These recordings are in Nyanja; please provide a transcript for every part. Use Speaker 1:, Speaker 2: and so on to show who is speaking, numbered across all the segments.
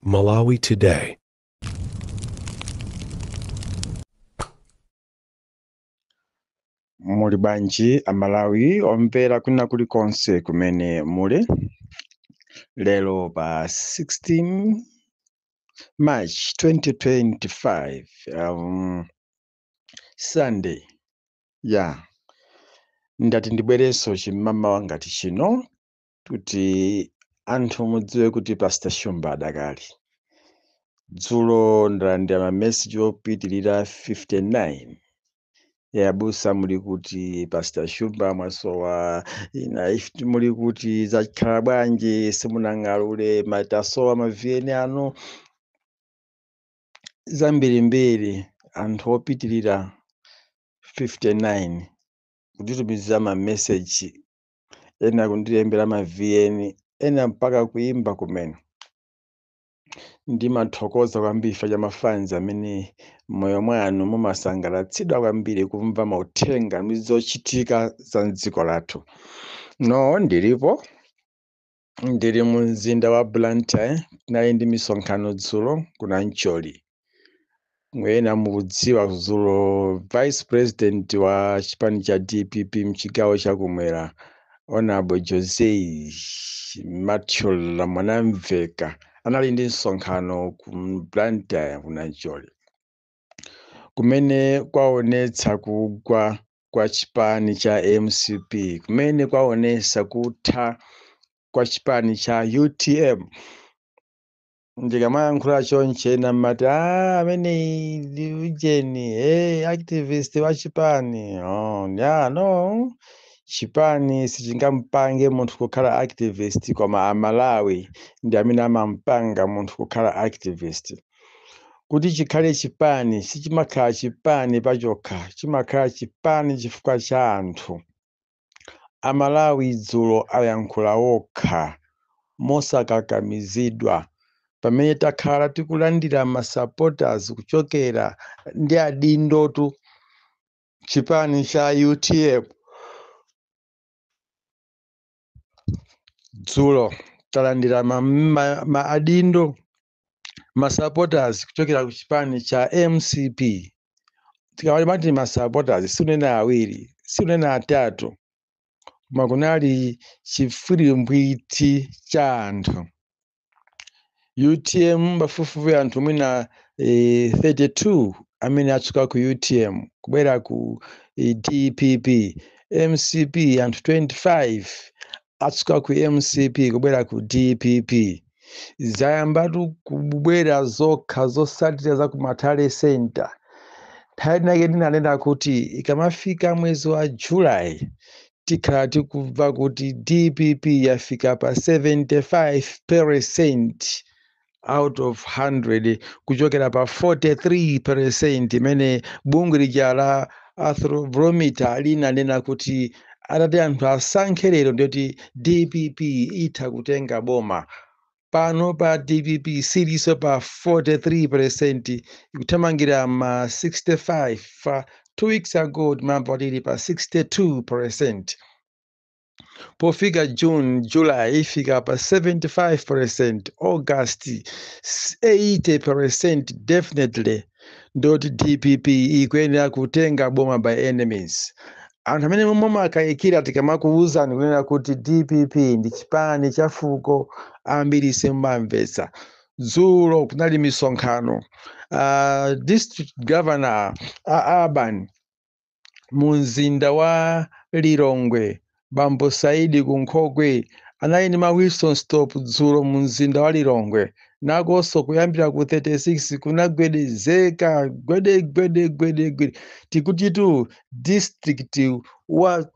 Speaker 1: Malawi Today.
Speaker 2: Muli bwanji Amalawi omvera kwina kulikonse kumene muli? Lero pa 16 March 2025, Sunday ya ndati ndibwerenso chim'mamawa ngati chino kuti anthu mudziwe kuti Pastor Shumba adakali. Dzulo ndalandira mameseji opitilira 59 yabusa, muli kuti Pastor Shumba? Mwasowa ina if muli kuti, zakhala bwanji simunang'alule, matasowa ma VN anu zambirimbiri. Anthu opitilira 59 kutitumizira mameseji, ena kundilembera ma VN, ena mpaka kuimba kumene. Ndimathokoza kwambiri chifukwa cha mafanzi amene moyo mwanu mumasangalatsidwa kwambiri kumva mauthenga ndi zochitika za mdziko lathu. No, ndilipo, ndili mu mzinda wa Blantyre. Tinali ndi misonkhano dzulo kuna Ncholi. Mwena mukudziwa, dzulo Vice President wa chipani cha DPP mchigawo chakumwera, Honorable Jose Mathyola Mwanamveka, anali ndi msonkhano ku Blantyre kuna Ncholi, kumene kwaonetsa kugwa kwa chipani cha MCP, kumene kwaonetsa kutha kwa chipani cha UTM. Ndikamayankhula chonche ena mmati, "Ah, amene ndi ujeni, hey, activist wa chipani." Oh, yeah, no, chipani sichingampange munthu kukhala activist, koma Amalawi ndi amene amampanga munthu kukhala activist. Kuti chikhale chipani, sichimakhala chipani pachokha, chimakhala chipani chifukwa cha anthu. Amalawi dzulo ayankhula okha mosakakamizidwa, pamene takhala tikulandira ma supporters kuchokera ndi adindotu chipani cha UTM. Dzulo talandira ma adindo, ma supporters kuchokera ku chipani cha MCP. Tikamati ma supporters, sikunena awiri, sikunena atatu, koma kunali chifwirimbwiti cha anthu. UTM pafupifupi anthu mwina 32 amene achoka ku UTM kubwera ku DPP. MCP anthu 25 achoka ku MCP kubwera ku DPP. Zayambatu kubwera zokha zotsatira za ku Matale Center. Nthawi inake ndinanena kuti ikamafika mwezi wa July tikhala tikumva kuti DPP yafika pa 75% out of 100, kuchokera pa 43% imene bungwe lija la Afrobarometer linanena kuti atati anthu asankhe lero ndiyoti DPP itha kutenga boma. Pano pa DPP siliso pa 43%, ikuthamangira ma 65. Fa 2 weeks ago timamva kuti ili pa 62%. Pofika June, July ifika pa 75%, August 80% definitely. Ndoti DPP ikuyenera kutenga boma by any means. Anthu amene mumakayikira tikamakuwuzani kunena kuti DPP ndi chipani cha fuko, ambiri simumamvetsa. Dzulo kunali misonkhano, district governor a urban mu mzinda wa Lilongwe, Bambo Saidi Kunkhokwe, anali ndi ma whistle stop dzulo mu mzinda wa Lilongwe. Nakonso kuyambira ku 36 kunagwedezeka gwede gwede gwede gwede. Tikutitu district wa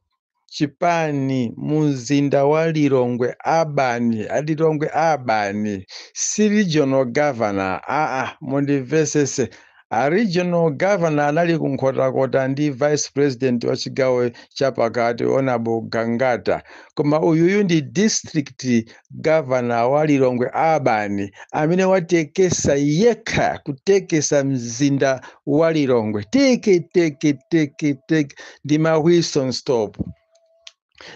Speaker 2: chipani mu mzinda wa Lilongwe urban, Lilongwe urban, si regional governor. Aa, mundimvesese, a regional governor anali kunkhotakota ndi vice president wa chigawo chapakati, Honorable Gangata, koma uyuyu ndi district governor wa Lilongwe urban amene watekesa yekha, kutekesa mzinda wa Lilongwe teke teke teke teke ndi ma whistle stop.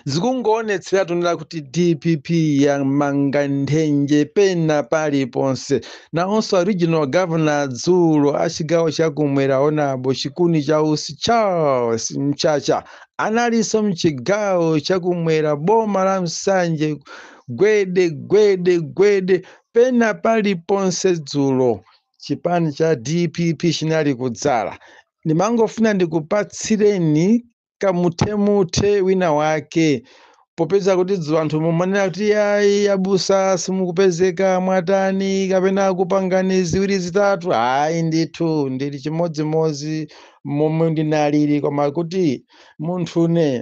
Speaker 2: Zikungoonetsera tunena kuti DPP yamanga nthenje pena paliponse. Nawonso regional governor dzulo a chigawo chakumwera, Honourable Chikuni Chausi Charles Mchacha, analinso mchigawo chakumwera, boma la Msanje. Gwede gwede gwede pena paliponse dzulo chipani cha DPP chinali kudzala. Ndimangofuna ndikupatsireni kamuthemuthe wina wake, popeza kuti dzulo anthu mumanena kuti ayi abusa simukupezeka, mwatani kapena kupangani ziwiri zitatu. Ayi ndithu, ndili chimodzimodzi momwe ndinalili, koma kuti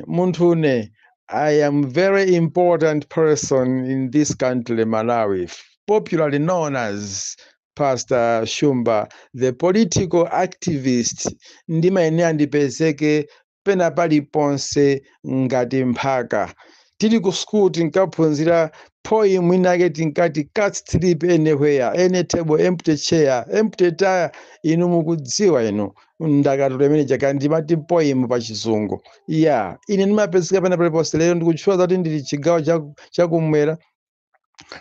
Speaker 2: munthune I am very important person in this country Malawi, popularly known as Pastor Shumba, the political activist. Ndimayenera ndipezeke pena paliponse ngati mphaka. Tili ku school tinkaphunzira poem inake, tinkati, "Cats sleep anywhere, any table, empty chair, empty tire." Inu mukudziwa inu ndakatulo imene chaka ndimati poem pa Chizungu ya. Ine ndimapezeka pena paliponse. Lero ndikutchula zoti ndili chigawo chakumwera,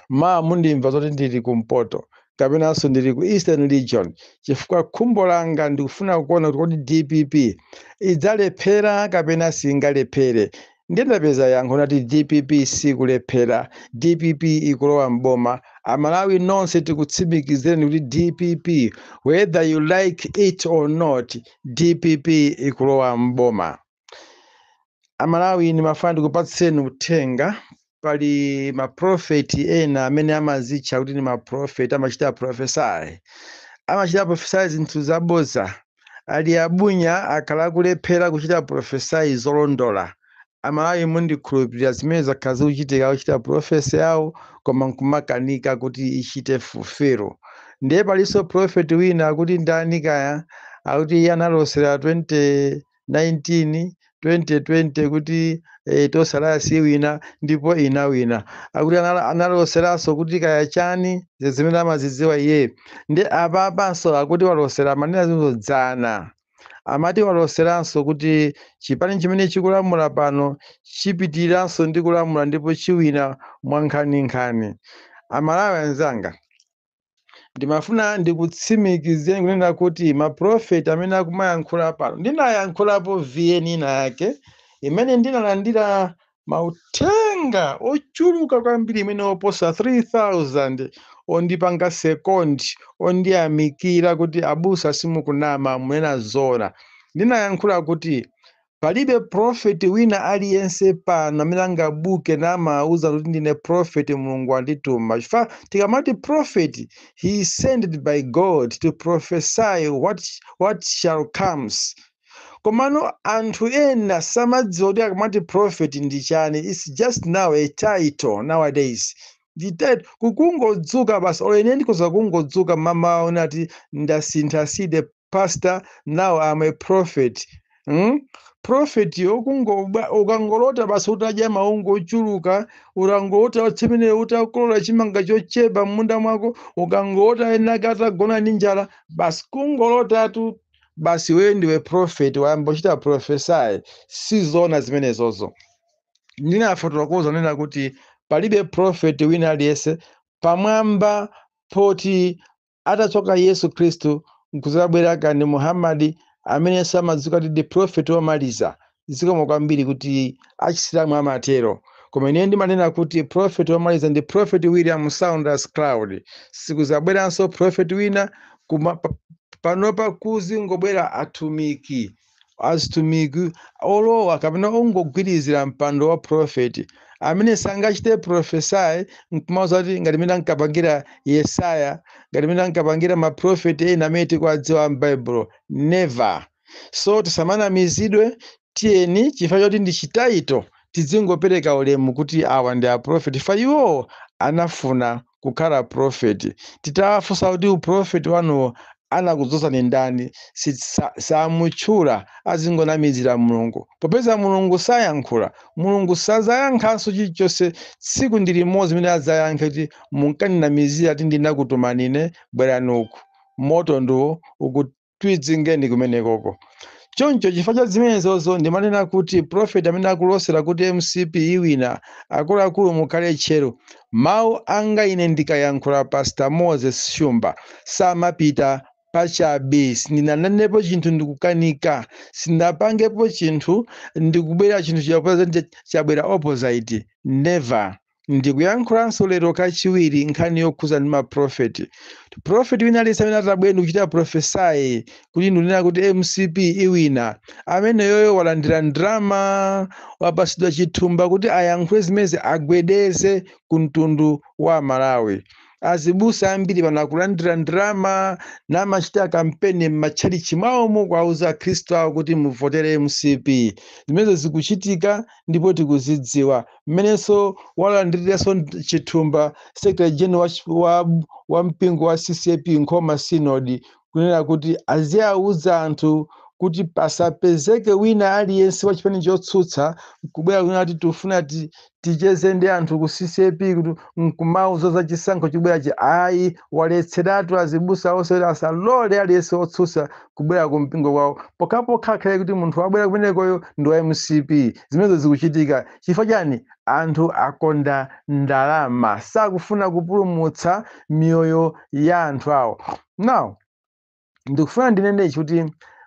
Speaker 2: ma mundimva zoti ndili kumpoto kapenanso ndili ku Eastern Region, chifukwa khumbo langa ndikufuna kuona kuti kodi DPP idzalephera kapena singalephere. Ndinapeza yankho nati DPP sikulephera, DPP ikulowa mboma. Amalawi nonse, tikutsimikizireni kuti DPP, whether you like it or not, DPP ikulowa mboma. Amalawi, ndimafuna ndikupatseni uthenga. Pali maprofeti ena amene amazitcha kuti ndi maprofeti, amachita prophesy, amachita prophesy zinthu zaboza. Ali abunya akhala akulephera kuchita prophesy zolondola. Amalawi, mundikhulupirira, zimene zakhala zikuchitika, kuchita prophecy yawo koma nkumakanika kuti ichite fulfill. Ndiye palinso prophet wina akuti ndani kaya, akuti iye analosera 2019, 2020 kuti tosala siwina, ndipo inawina. Akuti analoseranso kuti kaya chani, zimene amazidziwa iye. Ndi apapanso akuti walosera manena zinthu. Amati waloseranso kuti chipani chimene chikulamula pano chipitiriranso ndi kulamula ndipo chiwina mwankhaninkhani. Amalawi anzanga, ndimafuna ndikutsimikizeni kunena kuti maprofeti amene akumayankhula pano, ndinayankhulapo VN ina yake imene ndinalandira mauthenga ochuluka kwambiri, imene oposa 3000 ondipanga second, ondiyamikira kuti abusa simukunama, munena zona. Ndinayankhula kuti palibe prophet wina aliyense pano amene angabuke namauza kuti ndine prophet, Mulungu andituma, chifukwa tikamati prophet, he is sent by God to prophesy what shall comes. Komano anthu ena samadziwa kuti akamati prophet ndi chani. It's just now a title nowadays, ndi title, kukungodzuka basi. Olo ine ndikoza kungodzuka mama unati ndasintha, si the pastor, now I'm a prophet, Prophet yo ukangolota basi utadya maungu ochuluka, ukangolota chimene utakolola chimanga chochepa m'munda mwako, ukangolota enake atagona ndi njala, basi kungolotatu basi wewe ndiwe prophet, wayamba kuchita prophesy. Sizona zimenezozo. Ndinafotokoza nena kuti palibe prophet wina aliyense pamwamba poti atachoka Yesu Khristu nkuzabwera kandi Muhammadi amene samadziwa kuti ndi prophet womaliza. Zikomo kwambiri kuti Achisilamu amatero, koma ine ndimanena kuti prophet womaliza ndi Prophet William Saunders Cloud. Sikuzabweranso prophet wina. Panopa kuzingobwera atumiki, azitumiki olowa kapena ongogwirizira mpando wa prophet, amene sangachite prophesy nkumauza kuti ngati mene ankapangira Yesaya, ngati mene ankapangira maprofeti ena amene tikuwadziwa m'Baibulo. Never. So tisamanamizidwe. Tiyeni, chifukwa choti ndi chi title, tidzingopereka ulemu kuti awa ndi aprofeti, fa iwo anafuna kukhala profeti. Titawafunsa kuti uprofeti wanuwo anakudzozani ndani, samutchula, azingonamizira Mulungu. Popeza Mulungu sayankhula, Mulungu sazayankhanso chilichonse. Tsiku ndi limodzi limene adzayankhe kuti munkandinamizira ti ndinakutumani ine, bwerani uku, moto ndiwo ukutwidzingeni kumenekoko. Choncho chifukwa cha zimenezozo ndimanena kuti prophet amene akulosera kuti MCP iwina, akuluakulu, mukhale tcheru. Mawu anga ine ndikayankhula, Pastor Moses Shumba, samapita pachabe. Sindinanenepo chinthu ndikukanika, sindinapangepo chinthu ndikubwera chinthu chabwera opposite, never. Ndikuyankhulanso lero kachiwiri nkhani yokhuza ndi maprofeti. Prophet wina aliyense amene atabwera ndikuchita prophesy kuti ndikunena kuti MCP iwina, amene yoyo walandira ndrama, wapasidwa chithumba kuti ayankhule zimene agwedeze ku mtundu wa Malawi. Azibusa ambiri pano akulandira ndrama namachita kampeni m'matchalichi mwawomo kuwauza akhristu awo kuti muvotere MCP. Zimenezo zikuchitika ndipo tikuzidziwa. Mmenenso walandiriranso chithumba secretary general wa mpingo wa CCAP Nkhoma Synod kunena kuti aziyauza anthu kuti pasapezeke wina aliyense wa chipani chotsutsa kubwera kunena kuti tifuna ticheze ndi anthu ku CCAP kuti nkumauza za chisankho chibwerachi. Ayi, waletseratu azibusa onse kuti asalole aliyense wotsutsa kubwera ku mpingo kwawo, pokhapokha akhale kuti munthu wabwera kumenekoyo ndi wa MCP. Zimenezo zikuchitika chifukwa chani? Anthu akonda ndalama, sakufuna kupulumutsa miyoyo ya anthu awo. Now ndikufuna ndinene kuti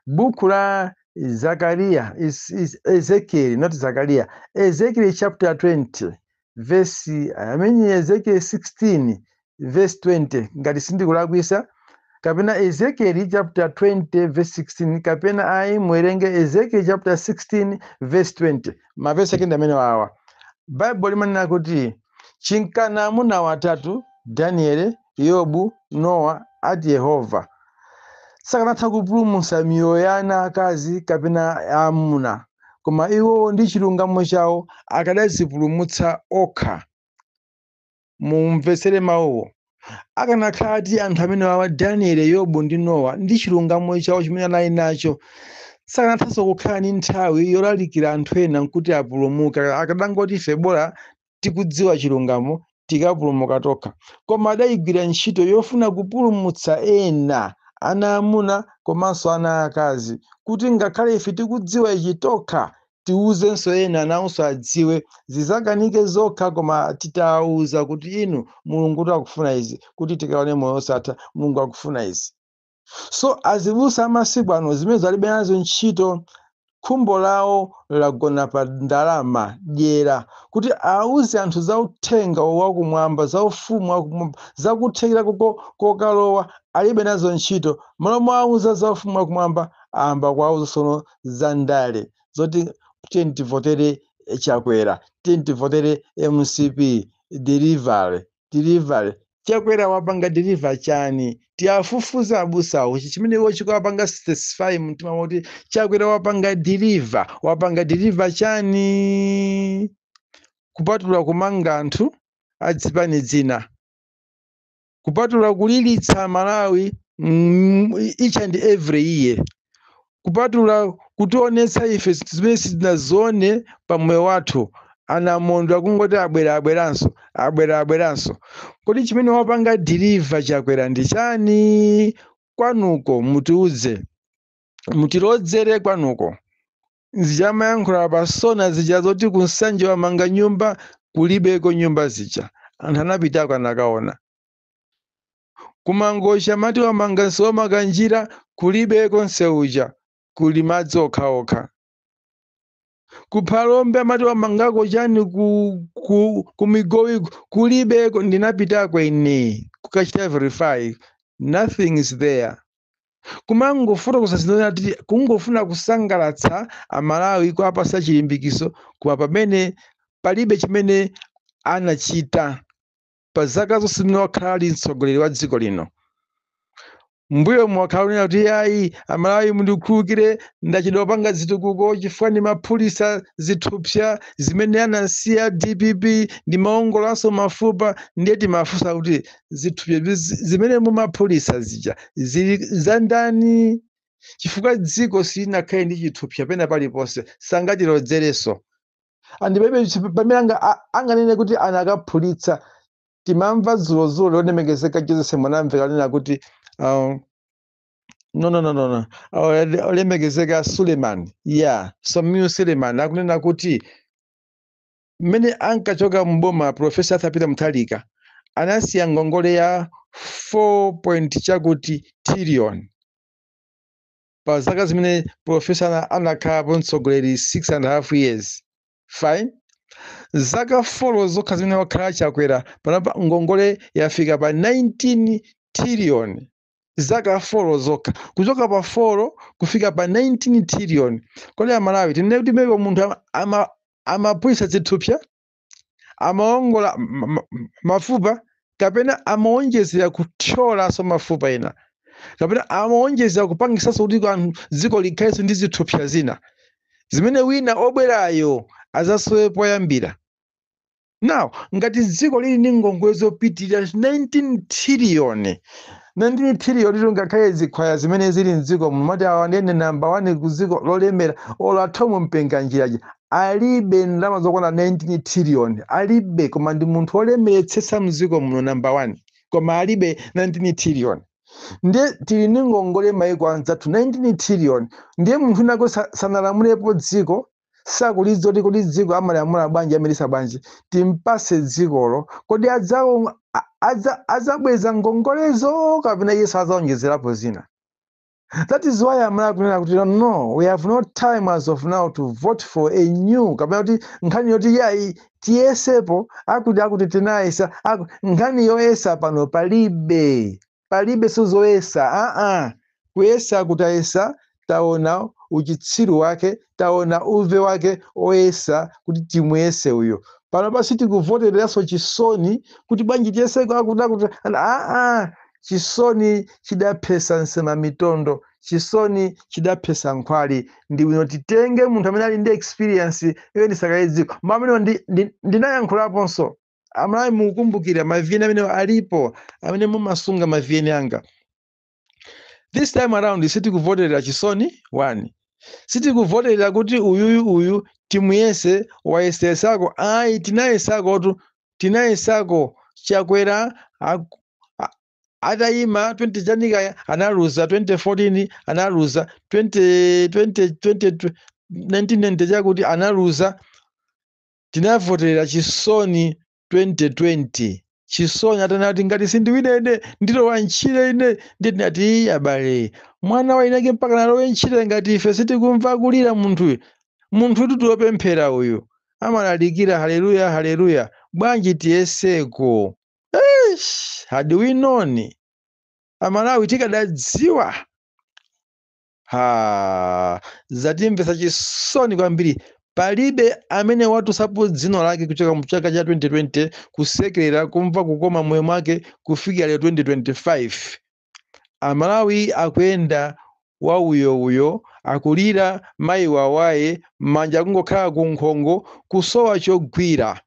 Speaker 2: buku la Zakariya is Ezekiel, not Zakaria, Ezekiel chapter 20 verse, I mean, Ezekiel 16 verse 20, ngati sindikulakwisa, kapena Ezekiel chapter 20 verse 16, kapena ayi, muwerenge Ezekiel chapter 16 verse 20. Mavesi ake ndi amene wawa. Baibulo limanena kuti chinkana amuna watatu, Daniele, Yobu, Nowa, ati Yehova, sakanatha kupulumutsa miyoyo ya ana akazi kapena amuna, koma iwo ndi chilungamo chawo akadazipulumutsa okha. Mumvetsere mawuwo. Akanakhala ati anthu amene wawa, Daniel, Yobu ndi Nowa, ndi chilungamo chawo chimene anali nacho, sakanathanso kukhala ndi nthawi yolalikira anthu ena nkuti apulumuke. Akadangoti ife bola tikudziwa chilungamo, tikapulumuka tokha. Koma adayigwira ntchito yofuna kupulumutsa ena, ana amuna komanso ana akazi, kuti ngakhale ife tikudziwa ichi tokha, tiuzenso ena nawonso adziwe. Zizakanike zokha, koma titawuza kuti inu, Mulungu akufuna izi kuti tikaone moyo osatha, Mulungu akufuna izi. So azibusa amasiku ano zimene alibe nazo ntchito, khumbo lawo lagona pa ndalama, dyera, kuti auze anthu za uthenga wakumwamba, za ufumu wakumwamba, zakuthekera kokalowa, alibe nazo ntchito. Malo mwauza za ufumu wakumwamba, ayamba kuwauza sono za ndale, zoti tiye tivotere Chakwera, tiye tivotere MCP, delivery, delivery. Chakwera wapanga deliver chani? Tiyafufuza abusawo chimene iwo chikuwapanga satisfy mtima kuti Chakwera wapanga deliver. Wapanga deliver chani kupatula kumanga anthu adzipani dzina, kupatula kulilitsa Malawi each and every year, kupatula kutionetsa ife zinthu zimene sitinazione pa moyo wathu? Anamondo akungoti abwera, abweranso, abwera, abweranso. Kodi chimene wapanga deliver Chakwera ndi chani? Kwanuko mutiuze, mutilodzere kwanuko. Zichamayankhula pasona zija zoti kuNsanje wamanga nyumba, kulibeko nyumba zija. Anthu anapitako, anakaona. KuMangochi amati wamanga msewu waMakanjira, kulibeko nsewuja, kuli madzi okhaokha. KuPhalombe amati wamangako chani ku Migowi, kulibeko. Ndinapitako ine kukachita verify, nothing is there. Kumangofotokoza zinthu, kungofuna kusangalatsa Amalawi, kuwapasa chilimbikiso, koma pamene palibe chimene anachita pa zaka zonse zimene wakhala ali mtsogoleri wa dziko lino. Mbuyo mwakhala kunena kuti ayi, Amalawi mundikhululukire, ndachedwa kupanga zitukuko chifukwa ndimaphulitsa zithupsa zimene anasiya DPP, ndimaongolanso mafupa. Ndiye timafunsa kuti zithupsa zimene mumaphulitsa zija zili za ndani? Chifukwa dziko silinakhale ndi chithupsa pena paliponse, sangatilodzerenso. Andi pamene pamene anganene kuti anakaphulitsa. Timamva dzulo lolemekezeka Joseph Mwanamveka anena kuti No, no, no, no, no, olemekezeka Suleiman, yeah, Sameer Suleiman akunena kuti mmene ankachoka mboma Professor Arthur Peter Mutharika anasiya ngongole ya 4 point chakuti trillion pa zaka zimene professor anakhalapo mtsogoleri, 6.5 years. Fine, zaka 4 zokha zimene wakhala Chakwera panopa, ngongole yafika pa 19 trillion. Zaka 4 zokha, kuchoka pa 4 kufika pa 19 trillion. Kodi Amalawi tinene kuti maybe munthu amaphulitsa zithupsa, amaongola mafupa, kapena amaonjezera kuthyolanso mafupa ena, kapena amaonjezera kupangisanso kuti anthu dziko likhalenso ndi zithupsa zina zimene wina obwerayo azasowe poyambira? Now ngati dziko lili ndi ngongole zopitirira 19 trillion, 19 trillion lero, ngakhale zikhwaya zimene zili mdziko muno mati awa ndiyene number 1 ku dziko lolemera, olo athomo Mpinganjiraji alibe ndalama zokwana 19 trillion, alibe. Koma ndi munthu olemeretsetsa mdziko muno, number 1, koma alibe 19 trillion. Ndiye tili ndi ngongole maiko anzathu 19 trillion. Ndiye munthu nako sanalamulepo dziko, sakulidziwa kuti kodi dziko amalamula bwanji, amelisa bwanji. Timpase dzikolo, kodi adzabweza ngongolezo kapena iye sadzaonjezerapo zina? That is why I'm like kunena kuti no, we have no time as of now to vote for a new, kapena kuti nkhani yoti yayi tiyesepo, akuti tinayesa nkhani yoyesa pano palibe, palibe sizoyesa. Aa, kuyesa kutayesa, taona uchitsiru wake, taona uve wake oyesa kuti timuyese uyo. Pano pasi tikuvotereranso chisoni kuti bwanji tiyeseko, akuti aa, chisoni chidaphesa nsema mitondo, chisoni chidaphesa nkhwali. Ndi bwino titenge munthu amene ali ndi experience yoyendetsa dziko. Mamene ndinayankhulaponso, Amalawi mukukumbukira ma VN amene alipo, amene mumasunga ma VN anga. This time around sitikuvoterera chisoni one, sitikuvoterera kuti uyuyu uyu timuyese, wayesesako. Ayi, tinayesakotu, tinayesako. Chakwera atayima 20 chanika analuza, 2014 analuza, 20 20 20 1990 chakuti analuza. Tinavoterera chisoni 2020. Chisoni atanati ngati sindiwina ine ndilowa ntchire ine, ndinati abale, mwana wa inake mpaka nalowe ntchire ngati ife sitikumva kulira munthuyu? Munthu utu tiwopemphera uyu, amalalikira haleluya haleluya, bwanji tiyeseko? Eish, had we known, Amalawi tikadadziwa, ha, zatimvetsa chisoni kwambiri. Palibe amene watusapo dzino lake kuchoka mu chaka cha 2020, kusekerera, kumva kukoma moyo mwake, kufikira lero 2025. Amalawi akuyenda wauyouyo, akulira mayi wawaye, manja akungokhala ku nkhongo, kusowa chogwira.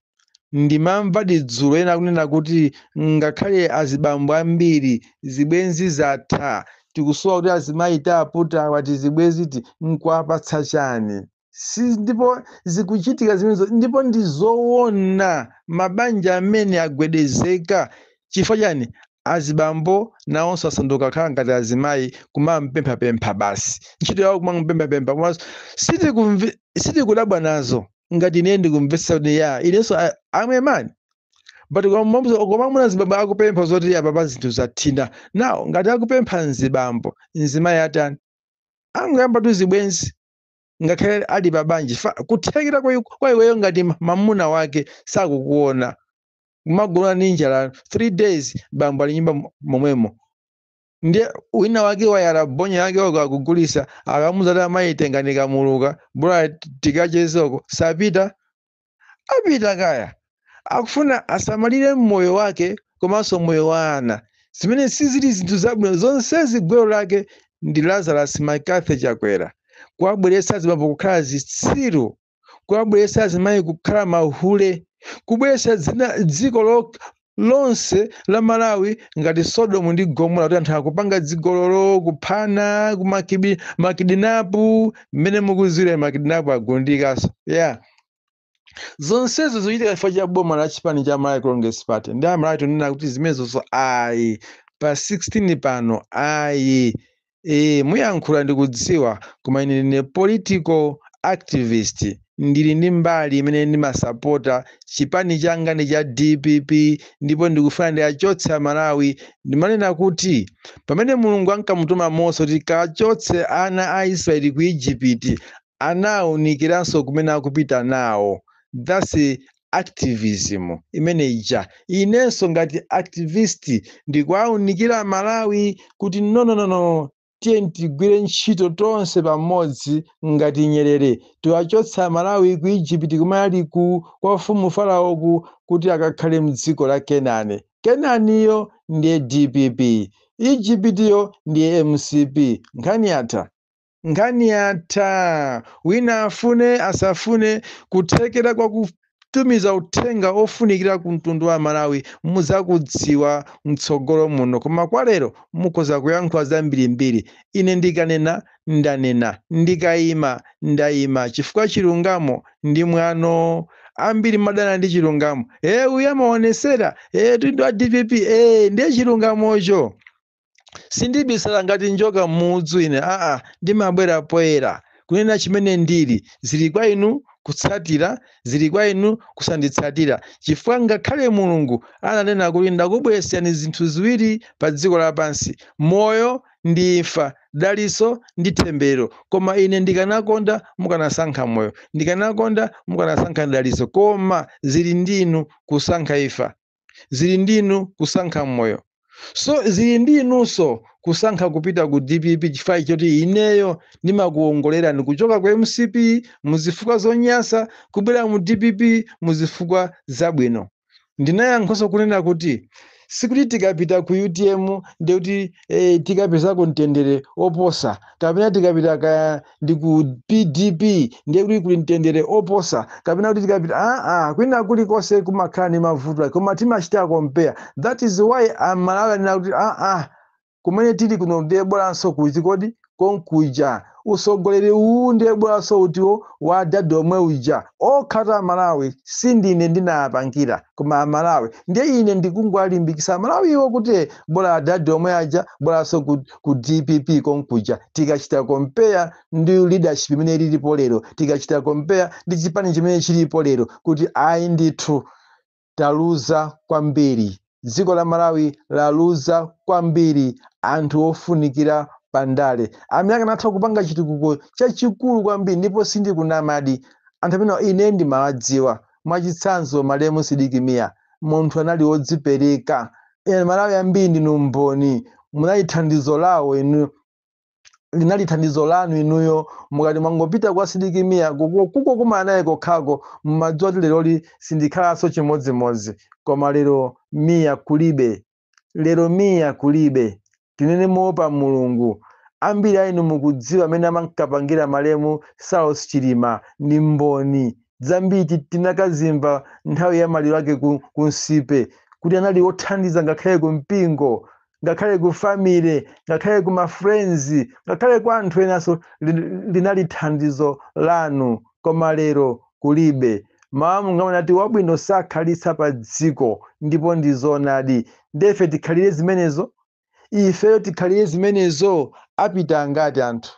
Speaker 2: Ndimamva dzulo ena akunena kuti ngakhale azibambo ambiri zibwenzi zatha, tikusowa kuti azimayi taputa wati zibweziti nkuwapatsa chani. Si ndipo zikuchitika zimenezo, ndipo ndi zoona. Mabanja amene agwedezeka chifukwa chani? Azibambo nawonso asanduka kukhala ngati azimayi, kumampemphapempha basi, ntchito yawo kumangopemphapempha. Komanso sitikudabwa nazo. Ngati ine ndikumvetsa kuti ya inenso amwe mani, but koma mzibambo akupempha zoti apapa zinthu zathina nawo. Ngati akupempha mzibambo, mzimayi atani? Angoyamba tu zibwenzi ngakhale ali pabanja. Kuthekera kwa iweyo ngati mamuna wake sakukuona, kumagona ndi njala 3 days, bambo ali nyumba momwemo, ndiye wina wake wayala bonya yake wako akugulisa, akamuza kuti amayi tengani kamuluka bora tikachezeko, sapita, apita kaya akufuna asamalire moyo wake komanso moyo wa ana, zimene sizili zinthu zabwino. Zonsezi gwero lake ndi Lazarus McCarthy Chakwera, kuwabweretsa azibambo kukhala zitsiru, kuwabweretsa azimayi kukhala mahule, kubweretsa dziko lonse la Malawi ngati Sodomu ndi Gomora, kuti anthu akupanga dzigololo, kuphana, makidnap. Mmene mukuziwira makidnap agundikaso, yeah. Zonsezo zikuchitika chifukwa cha boma la chipani cha Malawi Congress Party. Ndi Amalawi tunena kuti zimenezozo ayi, pa 16 pano ayi. Muyankhula ndikudziwa, koma ine ndine political activist, ndili ndi mbali imene ndimasapota. Chipani changa ndi cha DPP ndipo ndikufuna ndiyachotse Amalawi. Ndimanena kuti pamene Mulungu ankamutuma Mose kuti kachotse ana a Israeli ku Igupti, anawunikiranso kumene akupita nawo. That's activism imene ija. Inenso ngati activist ndikuwaunikira Malawi kuti no, no, no, no, tiye tigwire ntchito tonse pamodzi ngati Nyerere, tiwachotsa Malawi ku Igupti kumene ali ku kwa mfumu Farao kuti akakhale mdziko la Kenani. Kenaniyo ndiye DPP, Iguptiyo ndiye MCP. Nkhani yatha, nkhani yatha. Wina afune asafune, kuthekera kwa kutumiza uthenga ofunikira ku mtundu wa Malawi muzakudziwa mtsogolo muno, koma kwa lero mukhoza kuyankhula zambirimbiri. Ine ndikanena ndanena, ndikayima ndayima, chifukwa chilungamo ndi mwano. Ambiri madana ndi chilungamo. Uyu amaonesera, tundu wa DPP, ndiye chilungamocho. Sindibisala ngati njoka m'mudzi ine, aa, ndimabwera poyera kunena chimene ndili. Zili kwa inu kutsatira, zili kwa inu kusanditsatira, chifukwa ngakhale Mulungu ananena kuti ndakubweretserani zinthu ziwiri pa dziko lapansi, moyo ndi imfa, daliso ndi temberero, koma ine ndikanakonda mukanasankha moyo, ndikanakonda mukanasankha daliso, koma zili ndinu kusankha imfa, zili ndinu kusankha moyo. So zili ndi inunso kusankha kupita ku DPP, chifukwa choti ineyo ndimakuwongolerani kuchoka ku MCP muzifukwa zonyasa kubwera mu DPP muzifukwa zabwino. Ndinayankhanso kunena kuti sikuti tikapita ku UTM ndikuti tikapezako mtendere oposa, kapena tikapita ka ndi ku PDP ndiye kuti kuli mtendere oposa, kapena kuti tikapita kwina kulikonse kumakhala ndi mavuto, koma timachita compare. That is why Amalawi anena kuti kumene tili kuno ndiye bolanso kuti kodi konkuja usogoleri uwu ndiye bolanso utiwo wa dadi omwe uja okhata Amalawi. Sindine ndinapangira, koma Amalawi. Ndiye ine ndikungwalimbikisa Amalawiwo kuti bola adadi omwe aja, bolanso ku DPP konkuja. Tikachita compare ndi leadership imene lilipo lero, tikachita compare ndi chipani chimene chilipo lero, kuti ayi ndithu taluza kwambiri. Dziko la Malawi laluza kwambiri anthu ofunikira pandale amene akanatha kupanga chitukuko chachikulu kwambiri. Ndipo sindikunamadi, anthu amene ine ndimawadziwa, mwachitsanzo malemu Sidiki Mia, munthu anali wodzipereka. Malawi ambiri ndinu mboni, munali thandizo lawo inu, linali thandizo lanu inuyo. Mukati mwangopita kwa Sidiki Mia kuko kumana naye kokhako, mmadziwa kuti leroli sindikhalanso chimodzimodzi. Koma lero Mia kulibe, lero Mia kulibe. Tinene moopa Mulungu, ambiri a inu mukudziwa amene amankapangira malemu Saulos Chilima ndi mboni zambiri. Tinakazimva nthawi ya maliro ake ku Nsipe kuti anali wothandiza ngakhale ku mpingo, ngakhale ku family, ngakhale ku ma friends, ngakhale kwa anthu enanso linali thandizo lanu, koma lero kulibe. Mawu mungaona ati wabwino sakhalitsa pa dziko, ndipo ndi zoonadi. Ndefe tikhalire zimenezo, ifeyo tikhalire zimenezo. Apita angati anthu,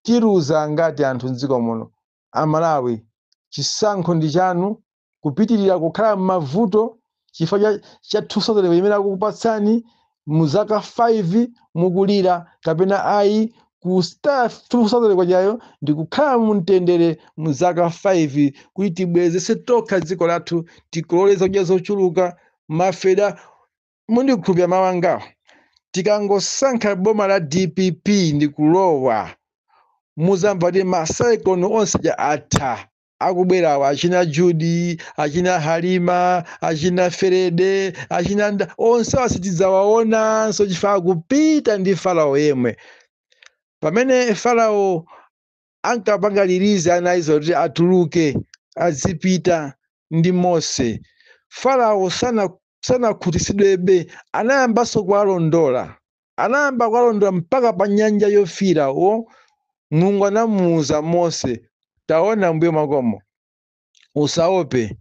Speaker 2: tiluza angati anthu mdziko muno? Amalawi, chisankho ndi chanu, kupitirira kukhala m'mavuto chifukwa cha 2000 imene akukupatsani mu zaka 5 mukulira, kapena ayi ku star 2000 kwachayo ndi kukhala mumtendere mu zaka 5 kuti tibwezese tokha dziko lathu, tikolole zakudya zochuluka mafeda. Mundikhulupirira mawu angawo, tikangosankha boma la DPP ndi kulowa, muzamva kuti ma cyclone onse aja atha akubwerawa, achina Judy, achina Halima, achina Ferede, achina onse asitidzawaonanso chifukwa akupita ndi Farao yemwe. Pamene Farao ankapanga release ana a Israeli kuti atuluke azipita ndi Mose, Farao sanakhutitsidwebe, anayambanso kuwalondola, anayamba kuwalondola mpaka pa Nyanja Yofiira. Wo Mulungu anamuwuza Mose, taona mbuye mwakomo, usaope,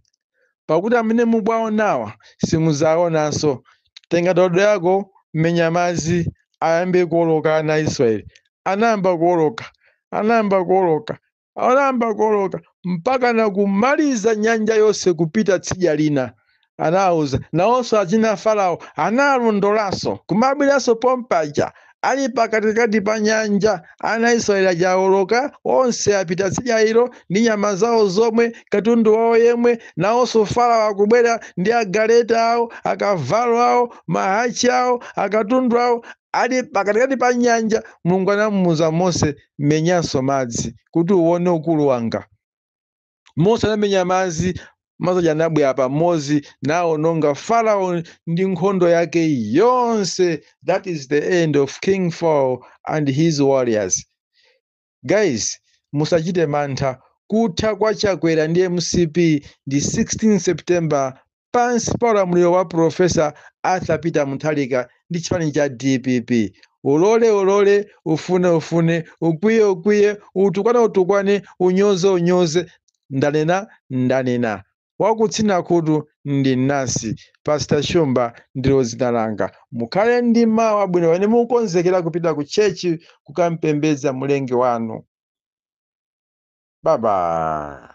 Speaker 2: pakuti amene mukuwaonawa simudzaonanso. Tenga ndodo yako, menya madzi, ayambe kuwoloka ana Israeli. Anayamba kuwoloka, anayamba kuwoloka, anayamba kuwoloka mpaka na kumaliza nyanja yonse kupita tsidya lina. Anawuza nawonso achina Farao analondolanso kumabweranso pompaja ali pakatikati pa nyanja. Ana Israeli ajawoloka onse, apita tsidya ilo ndi nyama zawo zomwe, katundu wawo yemwe. Nawonso Farao akubwera ndi agaleta awo, akavalo awo, mahachi awo, akatundu awo, ali pakatikati pa nyanja. Mulungu anamuwuza Mose, "Menyanso madzi kuti uwone ukulu wanga." Mose anamenya madzi, madzi aja anabwera pamodzi nawononga Farao ndi nkhondo yake yonse. That is the end of King Pharaoh and his warriors. Guys, musachite mantha. Kutha kwa Chakwera ndi MCP ndi 16 September pansi pa ulamuliro wa Professor Arthur Peter Mutharika ndi chipani cha DPP. Ulole ulole, ufune ufune, ukwiye ukwiye, utukwane utukwane, unyoze unyoze, ndanena ndanena. Wakutsina khutu ndi nasi. Pastor Shumba ndilo dzina langa. Mukhale ndi mawu abwino pamene mukukonzekera kupita ku church kukampembedza Mulengi wanu. Bye bye.